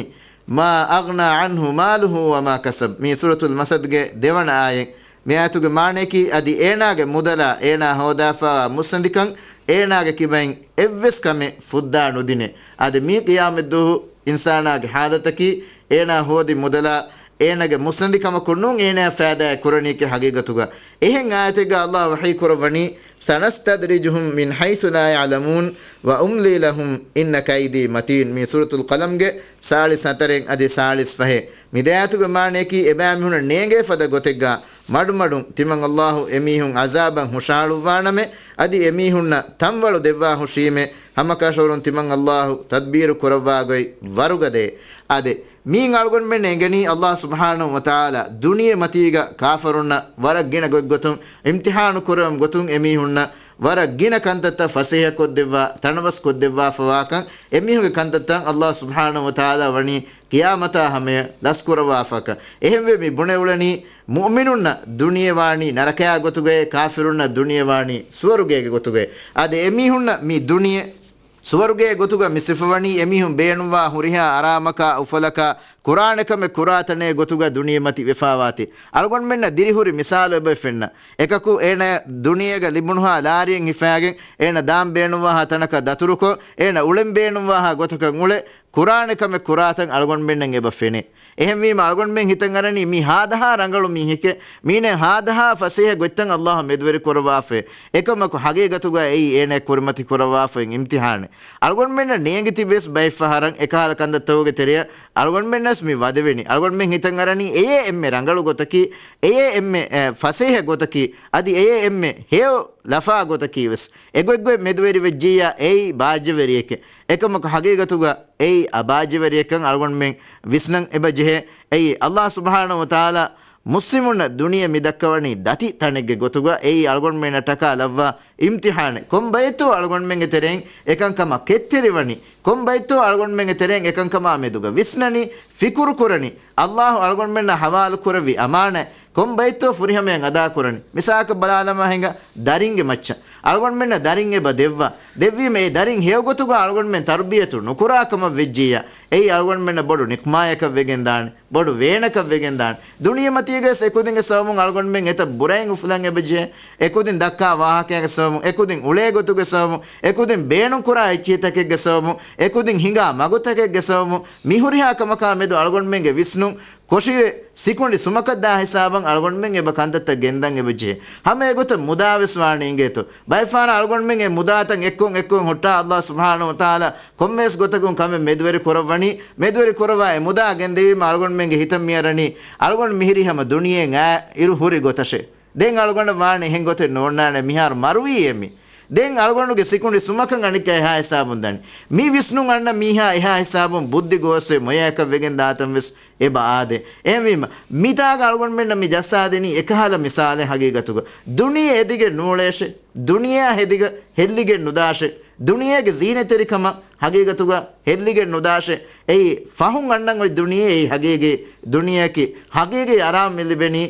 ما أغنى عنه ماله وما كسب. މީ ސޫރަތުލް މަސަދްގެ ދެވަނަ އާޔަތް. މި އާޔަތުގެ މާނަޔަކީ، އަދި އޭނާގެ މުދަލާ، އޭނާ ހޯދާފައިވާ މުއްސަނދިކަން، އޭނާގެ ކިބައިން އެއްވެސް ކަމެއް ފުއްދާ ނުދިނޭ. އާދެ، މީ ޤިޔާމަތްދުވަހު އިންސާނާގެ ޙާލަތަކީ، އޭނާ ހޯދި މުދަލާ، އޭނާގެ މުއްސަނދިކަމަކުން ނޫން އޭނާ ފައިދާއެއް ކުރަނީކީ ހަގީގަތުގަ. އެހެން އާޔަތެއްގަ އައްލާހު ވަޙީ ކުރައްވަނީ، سنستدرجهم من حيث لا يعلمون وأملي لهم إن كيدي متين. މީ ސޫރަތުލް ޤަލަމްގެ ސާޅީސް ހަތަރެއް އަދި ސާޅީސް ފަހެއް. މި ދެއާޔަތުގެ މާނަޔަކީ، އެބައިމީހުންނަށް ނޭނގޭ ފަދަ ގޮތެއްގަ މަޑުމަޑުން ތިމަން އައްލާހު އެމީހުން ޢަޒާބަށް ހުށަހަޅުއްވާނަމޭ، އަދި އެމީހުންނަށް ތަންވަޅު ދެއްވާ ހުށީމޭ، ހަމަކަށަވަރުން ތިމަން އައްލާހު ތަދްބީރު ކުރައްވާ ގޮތް ވަރުގަދައޭ. އާދެ، މީން އަޅުގަނޑުމެން އެނގެނީ އައްލާހު ސުބްޙާނަހު ވަތަޢާލާ ދުނިޔެ މަތީގަ ކާފަރުންނަށް ވަރަށް ގިނަ ގޮތްގޮތުން އިމްތިޙާނު ކުރެވުމުގެ ގޮތުން އެމީހުންނަށް ވަރަށް ގިނަ ކަންތައްތައް ފަސޭހަކޮށްދެއްވާ، ތަނަވަސްކޮށްދެއްވާފަވާކަން، އެމީހުންގެ ކަންތައްތައް އައްލާހު ސުބްޙާނަހު ވަތަޢާލާ ވަނީ ޤިޔާމަތާ ހަމަޔަށް ލަސްކުރައްވާފަކަން. އެހެންވެ މި ބުނެ އުޅެނީ މުއުމިނުންނަށް ދުނިޔެ ވާނީ ނަރަކަޔާ ގޮތުގައޭ، ކާފިރުންނަށް ދުނިޔެ ވާނީ ސުވަރުގޭގެ ގޮތުގައޭ. އާދެ، އެމީހުންނަށް މި ދުނިޔެ ސުވަރުގޭ ގޮތުގަ މި ސިފަވަނީ އެމީހުން ބޭނުންވާ ހުރިހާ އަރާމަކާ އުފަލަކާ ކުރާނެ ކަމެއް ކުރާތަނޭ ގޮތުގަ ދުނިޔެމަތި ވެފާވާތީ. އަޅުގަނޑުމެންނަށް ދިރިހުރި މިސާލު އެބަ ފެންނަ. އެކަކު އޭނަ ދުނިޔޭގަ ލިބުނުހާ ލާރިއެއް ހިފާގެން އޭނަ ދާން ބޭނުންވާހާ ތަނަކަށް ދަތުރުކޮށް، އޭނަ އުޅެން ބޭނުންވާހާ ގޮތަކަށް އުޅެ، ކުރާނެ ކަމެއް ކުރާތަން އަޅުގަނޑުމެންނަށް އެބަ ފެނޭ. އެހެންވީމަ އަޅުގަނޑުމެން ހިތަށް އަރަނީ މީ ހާދަހާ ރަނގަޅު މީހެކޭ، މީނެ ހާދަހާ ފަސޭހަ ގޮތްތައް އައްލާހު މެދުވެރި ކުރައްވާފައޭ. އެކަމަކު ހަގީގަތުގަ އެއީ އޭނަ ކުރިމަތި ކުރައްވާފައި އިމްތިހާނެއް. އަޅުގަނޑުމެންނަށް ނޭނގި ތިބިވެސް ބައެއް ފަހަރަށް އެކަހަލަ ކަންތައްތަކުގެ ތެރެއަށް އަޅުގަނޑުމެންނަސް މި ވަދެވެނީ. އަޅުގަނޑުމެން ހިތަށް އަރަނީ އެޔޭ އެންމެ ރަނގަޅު ގޮތަކީ، އެޔޭ އެންމެ، އެ، ފަސޭހަ ގޮތަކީ، އަދި އެޔޭ އެންމެ ހެޔޮ ލަފާ ގޮތަކީ ވެސް. އެގޮތްގޮތް މެދުވެރި ވެއްޖިއްޔާ އެއީ ބާއްޖަވެރިއެކޭ. އެކަމަކު ހަގީގަތުގަ އެއީ އަބާއްޖަވެރިއެއްކަން އަޅުގަނޑުމެން ވިސްނަން އެބަ ޖެހޭ. އެއީ އައްލާހު ސުބްޙާނަހު ވަތަޢާލާ މުސްލިމުންނަށް ދުނިޔެ މި ދައްކަވަނީ ދަތި ތަނެއްގެ ގޮތުގަ. އެއީ އަޅުގަނޑުމެންނަށް ޓަކާ ލައްވާ އިމްތިޙާނެއް. ކޮން ބައެއްތޯ އަޅުގަނޑުމެންގެ ތެރެއިން އެކަންކަމަށް ކެތްތެރިވަނީ؟ ކޮން ބައެއްތޯ އަޅުގަނޑުމެންގެ ތެރެއިން އެކަންކަމާ މެދުގަ ވިސްނަނީ، ފިކުރު ކުރަނީ؟ އައްލާހު އަޅުގަނޑުމެންނަށް ހަވާލު ކުރެއްވި އަމާނަތް ކޮން ބައެއްތޯ ފުރިހަމަޔަށް އަދާކުރަނީ؟ މިސާލަކަށް ބަލާލަމާ ހިނގާ، ދަރިންގެ މައްޗަށް އަޅުގަނޑުމެންނަށް ދަރިން އެބަ ދެއްވާ، ދެއްވީމަ އެ ދަރިން ހެޔޮ ގޮތުގަ އަޅުގަނޑުމެން ތަރުބިޔަތު ނުކުރާ ކަމަށް ވެއްޖިއްޔާ، އެއީ އަޅުގަނޑުމެންނަށް ބޮޑު ނިކުމާޔަކަށް ވެގެން ދާނެ. ބޮޑު ވޭނަކަށް ވެގެން ދާނެ. ދުނިޔެމަތީގައި އެކުދިންގެ ސަބަބުން އަޅުގަނޑުމެން އެތައް ބުރައިން އުފުލަން އެބަޖެހޭ. އެކުދިން ދައްކާ ވާހަކައިގެ ސަބަބުން، އެކުދިން އުޅޭ ގޮތުގެ ސަބަބުން، އެކުދިން ބޭނުންކުރާ އެއްޗިހިތަކެއްގެ ސަބަބުން، އެކުދިން ހިނގާ މަގުތަކެއްގެ ސަބަބުން، މި ހުރިހާ ކަމަކާ މެދު އަޅުގަނޑުމެންގެ ވިސްނުން ކޮށިވެ، ސިކުނޑި ސުމަކަށް ދާ ހިސާބަށް އަޅުގަނޑުމެން އެބަ ކަންތައްތައް ގެންދަން އެބަޖެހޭ. ހަމަ އެގޮތަށް މުދާވެސް ވާނެ އިނގޭތޯ. ބައެއްފަހަރަށް އަޅުގަނޑުމެން އެ މުދާތައް އެއްކޮށް އެއްކޮށް ހުއްޓާ އައްލާހު ސުބްޙާނަހު ވަތަޢާލާ ކޮންމެވެސް ގޮތަކުން ކަމެއް މެދުވެރި ކުރައްވަނީ، މެދުވެރި ކުރައްވާ އެ މުދާ ގެންދެވީމަ އަޅުގަނޑުމެންގެ ހިތަށް މިއަރަނީ، އަޅުގަނޑު މިހިރީ ހަމަ ދުނިޔެއިން އާ އިރު ހުރި ގޮތަށޭ. ދެން އަޅުގަނޑަށް ވާނެ އެހެން ގޮތެއް ނޯންނާނެ، މިހާރު މަރުވީ އެމީ. ދެން އަޅުގަނޑުގެ ސިކުނޑި ސުމަކަށް އަނެއްކާ އެހާ ހިސާބުން ދަނީ. މި ވިސްނުން އަންނަ މީހާ އެހާ ހިސާބުން ބުއްދި ގޯސްވެ މޮޔައަކަށް ވެގެން ދާތަން ވެސް އެބަ އާދޭ. އެހެންވީމަ، މިތާގަ އަޅުގަނޑުމެންނަށް މި ޖައްސާދެނީ އެކަހަލަ މިސާލެއް ހަގީގަތުގަ. ދުނިޔެ އެދިގެން ނޫޅޭށެ. ދުނިޔެއާ ހެދިގަ ހެއްލިގެން ނުދާށެ. ދުނިޔޭގެ ޒީނަތްތެރިކަމަށް ހަގީގަތުގަ ހެއްލިގެން ނުދާށެ. އެއީ ފަހުން އަންނަން އޮތް ދުނިޔެ، އެއީ ހަގީގީ ދުނިޔެއަކީ. ހަގީގީ އަރާމް މި ލިބެނީ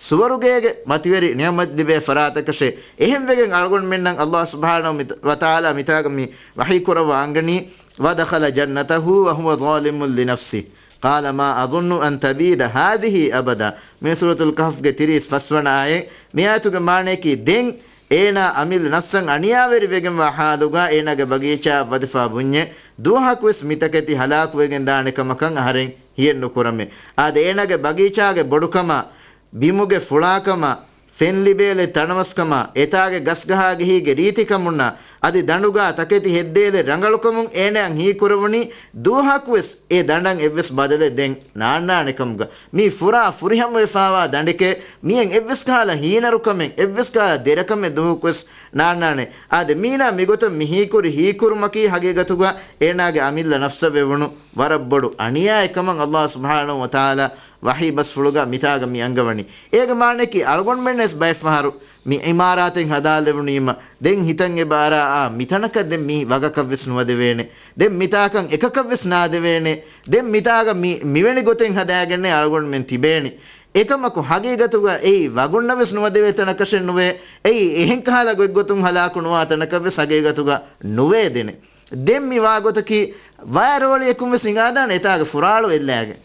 ސުވަރުގޭގެ މަތިވެރި ނިޢުމަތް ލިބޭ ފަރާތަކަށޭ. އެހެންވެގެން އަޅުގަނޑުމެންނަށް އައްލާހު ސުބްޙާނަހު ވަތަޢާލާ މިތާގަ މި ވަޙީ ކުރައްވާ އަންގަނީ، ودخل جنته وهو ظالم لنفسه. قال ما أظن أن تبيد هذه أبدا. މި ސޫރަތުލް ކަހްފްގެ ތިރީސް ފަސް ވަނަ އާޔަތް. މި އާޔަތުގެ މާނަޔަކީ، ދެން އޭނާ އަމިއްލަ ނަފްސަށް އަނިޔާވެރިވެގެންވާ ޙާލުގަ އޭނާގެ ބަގީޗާއަށް ވަދެފާ ބުންޏޭ، ދުވަހަކުވެސް މިތަކެތި ހަލާކުވެގެން ދާނެ ކަމަކަށް އަހަރެން ހިޔެއް ނުކުރަމޭ. އާދެ، އޭނާގެ ބަގީޗާގެ ބޮޑުކަމާ، ބިމުގެ ފުޅާކަމާ، ފެން ލިބޭލެއް ތަނަވަސްކަމާ، އެތާގެ ގަސްގަހާގެހީގެ ރީތިކަމުންނާ، އަދި ދަނޑުގާ ތަކެތި ހެއްދޭލެއް ރަނގަޅުކަމުން އޭނާއަށް ހީކުރެވުނީ، ދުވަހަކުވެސް އެ ދަނޑަށް އެއްވެސް ބަދަލެއް ދެން ނާންނާނެ ކަމުގަ. މީ ފުރާ ފުރިހަމަވެފާވާ ދަނޑެކޭ. މިއަށް އެއްވެސް ކަހަލަ ހީނަރުކަމެއް، އެއްވެސް ކަހަލަ ދެރަކަމެއް ދުވަހަކުވެސް ނާންނާނެ. އާދެ، މީނާ މިގޮތަށް މި ހީކުރި ހީކުރުމަކީ ހަގީގަތުގަ އޭނާގެ އަމިއްލަ ނަފްސަށް ވެވުނު ވަރަށް ބޮޑު އަނިޔާއެއް ކަމަށް އައްލާހު ސުބްޙާނަހު ވަތަޢާލާ ވަޙީ ބަސްފުޅުގަ މިތާގަ މި އަންގަވަނީ. އޭގެ މާނަޔަކީ، އަޅުގަނޑުމެންނަށް ވެސް ބައެއްފަހަރު މި އިމާރާތެއް ހަދާލެވުނީމަ، ދެން ހިތަށް އެބަ އަރާ، އާ، މިތަނަކަށް ދެން މީ ވަގަކަށް ވެސް ނުވަދެވޭނެ. ދެން މިތާކަށް އެކަކަށް ވެސް ނާދެވޭނެ. ދެން މިތާގަ މި، މިވެނި ގޮތެއް ހަދާގެންނޭ އަޅުގަނޑުމެން ތިބޭނީ. އެކަމަކު ހަގީގަތުގަ އެއީ ވަގުންނަށް ވެސް ނުވަދެވޭ ތަނަކަށެއް ނުވޭ. އެއީ އެހެން ކަހަލަ ގޮތްގޮތުން ހަލާކު ނުވާ ތަނަކަށް ވެސް ހަގީގަތުގަ ނުވޭދޭނެ. ދެން މި ވާގޮތަކީ، ވަޔަރޯޅިއަކުން ވެސް ހިނގާދާނެ އެތާގެ ފުރާޅު އެއްލާގެން.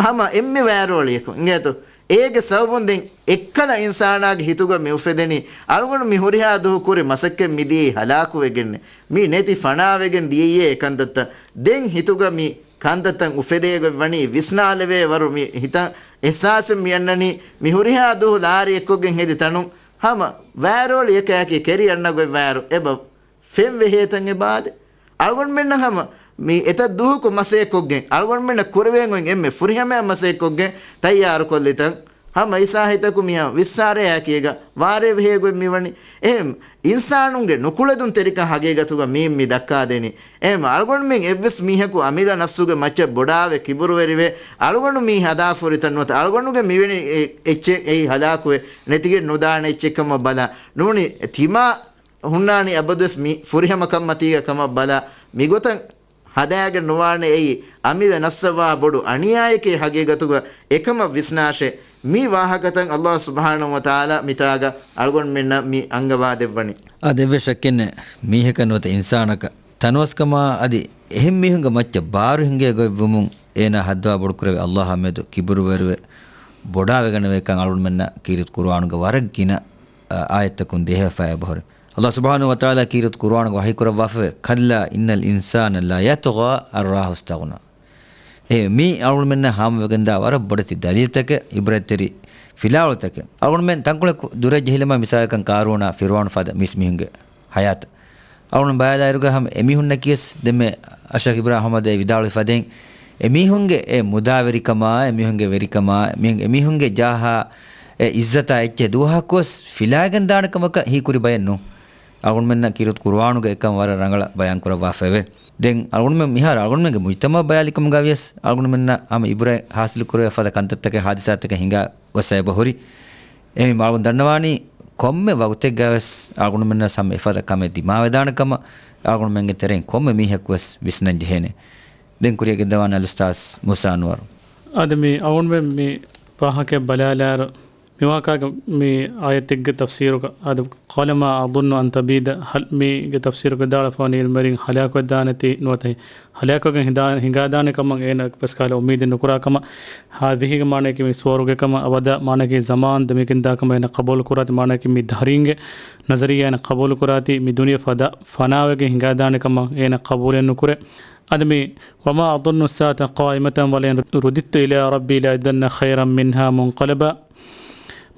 ހަމަ އެންމެ ވަޔަރޯޅިއަކުން އިނގޭތޯ. އޭގެ ސަބަބުން ދެން އެއްކަލަ އިންސާނާގެ ހިތުގަ މި އުފެދެނީ، އަޅުގަނޑު މި ހުރިހާ ދުވަހު ކުރި މަސައްކަތް މި ދިޔައީ ހަލާކުވެގެންނޭ. މި ނެތި ފަނާވެގެން ދިޔައީ އެ ކަންތައްތައް. ދެން ހިތުގަ މި ކަންތައްތައް އުފެދޭ ގޮތް ވަނީ ވިސްނާލެވޭ ވަރު މި ހިތަށް އިޙްސާސެއް މި އަންނަނީ، މި ހުރިހާ ދުވަހު ލާރި އެއްކޮށްގެން ހެދި ތަނުން ހަމަ ވަޔަރޯޅި އެކައަކީ ކެރި އަންނަ ގޮތް ވަޔަރު އެބަ ފެން ވެހޭތަން އެބަ އާދޭ. އަޅުގަނޑުމެންނަށް ހަމަ މި އެތައް ދުވަހަކު މަސައްކަތްކޮށްގެން، އަޅުގަނޑުމެންނަށް ކުރެވޭން އޮތް އެންމެ ފުރިހަމަ މަސައްކަތްކޮށްގެން ތައްޔާރުކޮށްލިތަން، ހަމަ އިސާހިތަކު މިހާ ވިއްސާރަޔާކީގަ ވާރޭ ވެހޭ ގޮތް މިވަނީ. އެހެން އިންސާނުންގެ ނުކުޅެދުންތެރިކަން ހަގީގަތުގަ މީން މި ދައްކާދެނީ. އެހެން އަޅުގަނޑުމެން އެއްވެސް މީހަކު އަމިއްލަ ނަފްސުގެ މައްޗަށް ބޮޑާވެ ކިބުރުވެރިވެ، އަޅުގަނޑު މީ ހަދާފަ ހުރިތަން ނުވަތަ އަޅުގަނޑުގެ މިވެނި އެ-، އެއްޗެއް އެއީ ހަލާކުވެ ނެތިގެން ނުދާނެ އެއްޗެއްކަމަށް ބަލާ. ނޫނީ ތިމާ ހުންނާނީ އަބަދުވެސް މި ފުރިހަމަކަންމަތީގަ ކަމަށް ބަލާ، މިގޮތަށް ހަދާގެން ނުވާނެ. އެއީ އަމިއްލަ ނަފްސަށްވާ ބޮޑު އަނިޔާއެކޭ ހަގީގަތުގަ އެކަމަށް ވިސްނާށޭ. މި ވާހަކަތައް އައްލާހު ސުބްޙާނަހު ވަތަޢާލާ މިތާގަ އަޅުގަނޑުމެންނަށް މި އަންގަވާދެއްވަނީ. އާދެ، އެއްވެސް ޝައްކެއް ނެތް، މީހަކަށް ނުވަތަ އިންސާނަކަށް ތަނަވަސްކަމާ އަދި އެހެން މީހުންގެ މައްޗަށް ބާރު ހިނގޭ ގޮތްވުމުން އޭނާ ހައްދަވާ ބޮޑުކުރެވޭ އައްލާހާ މެދު ކިބުރުވެރިވެ ބޮޑާވެގަނެވޭކަން އަޅުގަނޑުމެންނަށް ކީރިތި ޤުރުއާނުގެ ވަރަށް ގިނަ، އާ، އާޔަތްތަކުން ދޭހަވެފަ އެބަހުރި. އައްލާހު ސުބްޙާނަހޫ ވަތަޢާލާ ކީރިތި ޤުރުއާނުގަ ވަޙީކުރައްވާފަވޭ، كلا إن الإنسان ليطغى أن رآه استغنى. އެ މީ އަޅުގަނޑުމެންނަށް ހާމަވެގެންދާ ވަރަށް ބޮޑެތި ދަލީލުތަކެއް، ޢިބްރަތްތެރި ފިލާވަޅުތަކެއް. އަޅުގަނޑުމެން ތަންކޮޅެއް ދުރަށް ޖެހިލަމާ މިސާލަކަށް ޤާރޫނާ، ފިރުޢައުނު ފަދަ މީސްމީހުންގެ ޙަޔާތަށް އަޅުގަނޑު ބަލާލާއިރުގަ ހަމަ އެމީހުންނަކީވެސް ދެންމެ އަޝްރަފް އިބްރާހިމް އަޙްމަދު ވިދާޅުވި ފަދައިން، އެމީހުންގެ އެ މުދާވެރިކަމާ، އެމީހުންގެ ވެރިކަމާ، އެމީހުން، އެމީހުންގެ ޖާހާ އެ ޢިއްޒަތާ އެއްޗެއް ދުވަހަކުވެސް ފިލާގެން ދާނެ ކަމަކަށް ހީކުރި ބައެއް ނޫން. އަޅުގަނޑުމެންނަށް ކީރިތި ޤުރުއާނުގަ އެކަން ވަރަށް ރަނގަޅަށް ބަޔާން ކުރައްވާފައެވެ. ދެން އަޅުގަނޑުމެން މިހާރު އަޅުގަނޑުމެންގެ މުޖްތަމަޢަށް ބަލާލިކަމުގަވިޔަސް އަޅުގަނޑުމެންނަށް ހަމަ ޢިބްރަތް ޙާޞިލު ކުރެވޭ ފަދަ ކަންތައްތަކެއް ޙާދިސާތަކެއް ހިނގާ ގޮސް އެބަހުރި. އެހެންވީމަ އަޅުގަނޑު ދަންނަވާނީ ކޮންމެ ވަގުތެއްގަވެސް އަޅުގަނޑުމެންނަށް ހަމަ އެފަދަ ކަމެއް ދިމާވެދާނެ ކަމަށް އަޅުގަނޑުމެންގެ ތެރެއިން ކޮންމެ މީހަކުވެސް ވިސްނަން ޖެހޭނެ. ދެން ކުރިއަށް ގެންދަވާނެ އަލްއުސްތާޛް މޫސާ އަންވަރު. އަދި މި އަޅުގަނޑުމެން މި ވާހަކައެއް ބަލާލާއިރު، މި ވާހަކައިގެ މި އާޔަތެއްގެ ތަފްސީރުގަ އަދި قال ما أظن أن تبيد، ހަލް މީގެ ތަފްސީރުގަ ވިދާޅުވެފަވަނީ އިލްމުވެރިން ހަލާކުވެދާނެތީ ނުވަތަ ހަލާކުވެގެން ހިނގާ-، ހިނގާދާނެ ކަމަށް އޭނަ އެއްވެސް ކަހަލަ އުއްމީދެއް ނުކުރާ ކަމަށް. ހާޛިހީގެ މާނަޔަކީ މި ސުވަރުގެ ކަމަށް، އަބަދާ މާނަޔަކީ ޒަމާން ދެމިގެންދާ ކަމަށް އޭނަ ޤަބޫލު ކުރާތީ، މާނަޔަކީ މި ދަހްރީންގެ ނަޒަރިއްޔާ އޭނަ ޤަބޫލު ކުރާތީ، މި ދުނިޔެ ފަދަ ފަނާވެގެން ހިނގާދާނެ ކަމަށް އޭނަ ޤަބޫލެއް ނުކުރޭ. އަދި މި وما أظن الساعة قائمة ولئن رددت إلى ربي لأجدن خيرا منها منقلبا.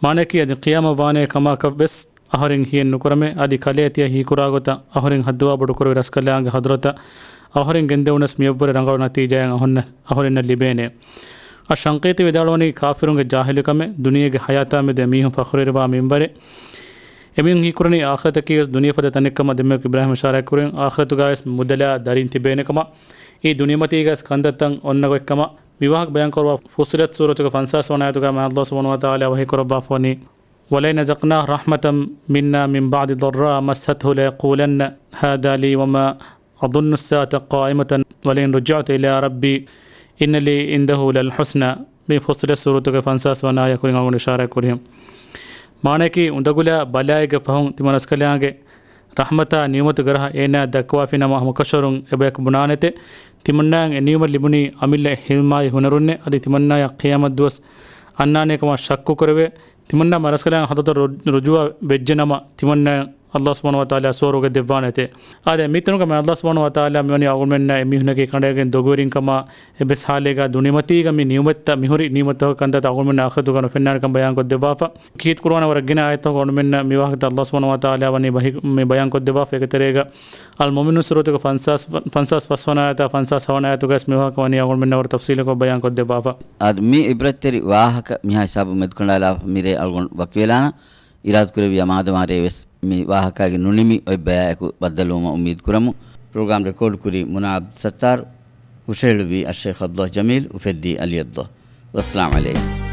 މާނަޔަކީ އަދި ޤިޔާމަތް ވާނޭ ކަމަކަށް ވެސް އަހަރެން ހިޔެއް ނުކުރަމޭ. އަދި ކަލޭ ތިޔަ ހީކުރާ ގޮތަށް އަހަރެން ހައްދަވާ ބޮޑުކުރެވި ރަސްކަލާނގެ ޙަޟްރަތަށް އަހަރެން ގެންދެވުނަސް މިއަށްވުރެ ރަނގަޅު ނަތީޖާއެއް އަހަންނަ-، އަހަރެންނަށް ލިބޭނެ. އައްޝަންޤީޠީ ވިދާޅުވަނީ ކާފިރުންގެ ޖާހިލުކަމެއް، ދުނިޔޭގެ ޙަޔާތާ މެދު އެމީހުން ފަޚުރުވެރިވާ މިންވަރެއް. އެމީހުން ހީކުރަނީ އާޚިރަތަކީ ވެސް ދުނިޔެ ފަދަ ތަނެއްކަމަށް ދެންމެ އިބްރާހީމް އިޝާރާތް ކުރިން، އާޚިރަތުގައި ވެސް މުދަލާ ދަރިން ތިބޭނެ ކަމަށް، އެއީ ދުނިޔެމަތީގައި ވެސް ކަންތައްތައް އޮންނަ ގޮތްކަމަށް. މި ވާހަކަ ބަޔާން ކުރައްވާ ފުއްޞިލަތް ސޫރަތުގެ ފަންސާސް ވަނަ އާޔަތުގައި މާތް ﷲ ސުބްޙާނަހޫ ވަތަޢާލާ ވަޙީ ކުރައްވާފަވަނީ، ولئن أذقناه رحمة منا من بعد ضراء مسته ليقولن هذا لي وما أظن الساعة قائمة ولئن رجعت إلى ربي إن لي عنده للحسنى. މި ފުއްޞިލަތް ސޫރަތުގެ ފަންސާސް ވަނަ އާޔަތް ކުރިން އަޅުގަނޑު އިޝާރާތް ކުރިހެން. މާނަޔަކީ، އުނދަގުލާ ބަލާއެއްގެ ފަހުން ތިމަން ރަސްކަލާނގެ ރަޙްމަތާ ނިޢުމަތުގެ ރަހަ އޭނާ ދައްކަވާފިނަމަ ހަމަކަށަވަރުން އެބަޔަކު ބުނާނެތެ. ތިމަންނާއަށް އެ ނިޢުމަތް ލިބުނީ އަމިއްލަ ހިލްމާއި ހުނަރުންނެއް. އަދި ތިމަންނާއަށް ޤިޔާމަތް ދުވަސް އަންނާނޭ ކަމަށް ޝައްކު ކުރެވޭ. ތިމަންނާ މަރަސްކަލާނގެ ޙަޟްރަތަށް ރު-، ރުޖޫޢަ ވެއްޖެނަމަ، ތިމަންނާ ﷲ ސުބްޙާނަހޫ ވަތަޢާލާ ސުވަރުގެ ދެއްވާނެތެ. އާދެ، މިތަނުގަ މި ﷲ ސުބްޙާނަހޫ ވަތަޢާލާ މިވަނީ އަޅުގަނޑުމެންނަށް އެމީހުންނަކީ ކަނޑައެޅިގެން ދޮގުވެރިން ކަމަށް އެއްވެސް ޙާލެއްގަ ދުނިޔެމަތީގަ މި ނިޢުމަތްތައް، މިހުރި ނިޢުމަތްތަކުގެ ކަންތައްތައް އަޅުގަނޑުމެންނަށް އާޚިރަތުގަ ނުފެންނާނެ ކަމަށް ބަޔާންކޮށްދެއްވާފަ. ކީރިތި ޤުރުއާނަށް ވަރަށް ގިނަ އާޔަތްތަކުގަ އަޅުގަނޑުމެންނަށް މި ވާހަކަތައް ﷲ ސުބްޙާނަހޫ ވަތަޢާލާ ވަނީ ވަޙީ، މި ބަޔާންކޮށްދެއްވާފަ. އޭގެ ތެރޭގަ އަލް މުއުމިނޫން ސޫރަތުގެ ފަންސާސް، ފަންސާސް ފަސް ވަނަ އާޔަތާ ފަންސާސް ހަ ވަނަ އާޔަތުގައި ވެސް މި ވާހަކަ ވަނީ އަޅުގަނޑުމެންނަށް ވަރަށް ތަފްޞީލުކޮށް ބަޔާންކޮށްދެއްވާފަ. އާދެ، މި ޢިބްރަތްތެރި ވާހަކަ މިހާ ހިސާބުން މެދުކަނޑާލާފަ މިރޭ އަޅުގަނޑު ވަކިވެލާނަން. އިރާދަކުރެއްވިޔާ މާދަމާ ރޭ ވެސް މި ވާހަކައިގެ ނުނިމި އޮތް ބަޔާއެކު ބައްދަލުވުމަށް އުއްމީދު ކުރަމު. ޕްރޮގްރާމް ރެކޯޑް ކުރީ މުނާ ޢަބްދުއްސައްތާރު، ހުށަހެޅުއްވީ އައްޝައިޚް ޢަބްދުﷲ ޖަމީލް، އުފެއްދީ ޢަލީ ޢަބްދުﷲ. ވައްސަލާމް ޢަލައިކުމް.